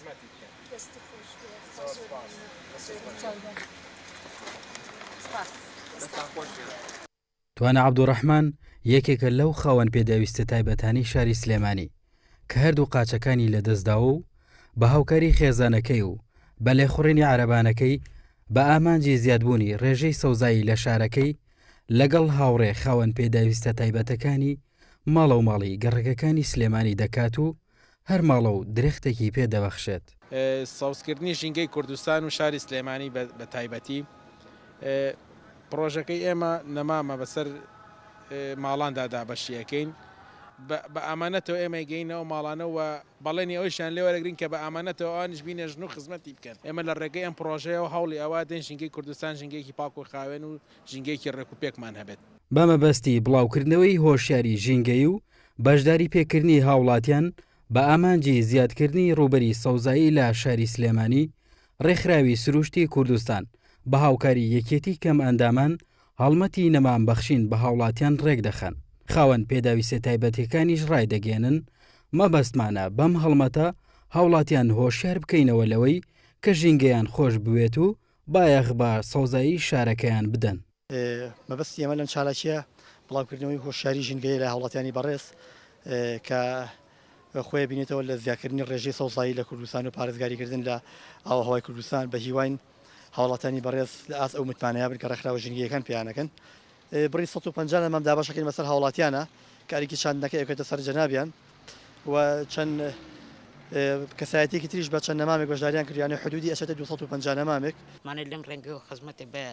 خزمەتی بکەن. دەست خۆش بێ خوا زۆر زۆر سپاس. مەمنون دەستت زۆر خۆش بێ. چاودار. سپاس. دەستتان خۆش بێ. توانا عەبدولڕەحمان یەکێکە لەو خاوەن پێداویستە تایبەتانەی شاری سلێمانی کە هەردوو قاچەکانی لەدەستداوە و بە هاوکاری خێزانەکەی و بە لێخوڕینی عەرەبانەکەی بە ئامانجی زیادبوونی ڕێژەی سەوزایی لە شارەکەی لەگەڵ هاوڕێ خاوەن پێداویستە تایبەتەکانی ماڵەوماڵی گەڕەکەکانی سلێمانی دەکات و هەر ماڵە و درەختێکی پێ دەبەخشێت. سەوزکردنی ژینگەی کوردستان و شاری سلێمانی بە تایبەتی، پڕۆژەکەی ئێمە نەمامە بەسەر ماڵاندا دابەشی ئەکەین، بە ئامانەتەوە ئێمە ئەیگەینە ئەو ماڵانە و بەڵێنی ئەوەیشیان لێ وەرەگرین کە بە ئامانەتەوە ئەوانیش بینێژن و خزمەتی بکەن. ئێمە لە ڕێگەی ئەم پڕۆژەیەوە هەوڵی ئەوە دەین ژینگەی کوردستان ژینگەیەکی پاک و خاوێن و ژینگەیەکی ڕێک و پێکمان هەبێت. بە مەبەستی بڵاوکردنەوەی هۆشیاری ژینگەیی و بەشداری پێکردنی هاوڵاتیان بە ئامانجی زیادکردنی ڕووبەری سەوزایی لە شاری سلێمانی، ڕێکخراوی سروشتی کوردستان بە هاوکاری یەکێتی کەمئەندامان هەڵمەتی نەمام بەخشین بە هاوڵاتیان ڕێکدەخەن، خاوەن پێداویستە تایبەتیەکانیش ڕایدەگەیەنن، مەبەستمانە بەم هەڵمەتە هاوڵاتیان هۆشیار بکەینەوە لەوەی کە ژینگەیان خۆش بوێت و بایەخ بە سەوزایی شارەکەیان بدەن. مەبەستی ئێمە لەم چالاکییە بڵاوکردنەوەی هۆشیاری ژینگەیە لای هاوڵاتیانی بەڕێز کە خۆی بینێتەوە لە زیادکردنی ڕێژەی سەوزایی لە کوردستان و پارێزگاریکردن لە ئاووهەوای کوردستان. بە هیواین هاوڵاتیانی بەڕێز لە ئاست ئەو متمانەیە بن کە ڕێکخراوە ژینگەییەکان پێیانەکەن. بڕی 150 نەمام دابەشەکەین بەسەر هاوڵاتیانە کە ئەرکی چاندنەکەی ئەکەوێتە سەر جەنابیان و چەند کەسایەتیەکی تریش بە چەند نەمامێک بەشداریان کرد یانە حدودی ئەچێتە 250 نەمامێک. مانێ لەم ڕێگەوە خزمەتێ بە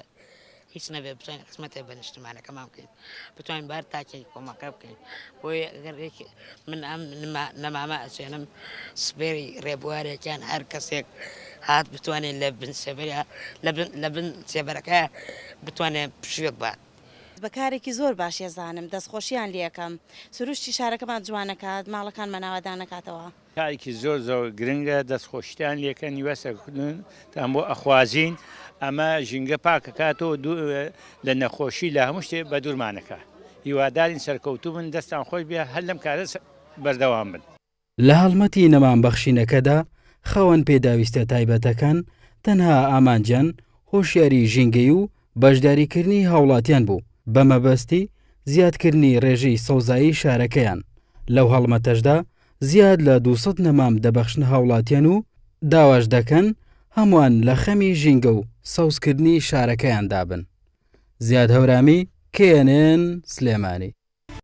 هیچ نەبێ بتوانین خزمەتێ بە نیشتمانەکەمان بکەین، بتوانین بار تاکێکی کۆمەڵگا بکەین. بۆیە ئەگەر یەک من ئەم نەمامە ئەچێنم سپێری ڕێبوارێکیان هەر کەسێک هات بتوانێت لە بن سێبەریا لە بن سێبەرەکە بتوانێت پشوویەک بات. بە کارێکی زۆر باش ئەزانم دەستخۆشیان لێ ئەکەم سروشتی شارەکەمان جوانەکات ماڵەکانمان ئاوادانەکاتەوە. کارێکی زۆر زۆر گرنگە دەست خۆشتان لێکەن هیوای سەرکەوتنتان بۆ ئەخوازین ئەمە ژینگە پاکەکاتەوە لە نەخۆشی لە هەموو شتێ بە دوورمانەکە هیوادارین سەرکەوتوو بن دەستان خۆش بێ هەر لەم کارە بەردەوام بن. لە هەڵمەتی نەمام بەخشینەکەدا خاوەن پێداویستە تایبەتەکان تەنها ئامانجیان هۆشیاری ژینگەی و بەشداریکردنی هاوڵاتیان بوو بە مەبەستی زیادکردنی ڕێژەی سەوزایی شارەکەیان، لەو هەڵمەتەشدا زیاد لە 200 نەمام دەبەخشنە هاوڵاتیان و داواش دەکەن هەمووان لە خەمی ژینگە و سەوزکردنی شارەکەیاندا بن. زیاد هەورامی، KNN، سلێمانی.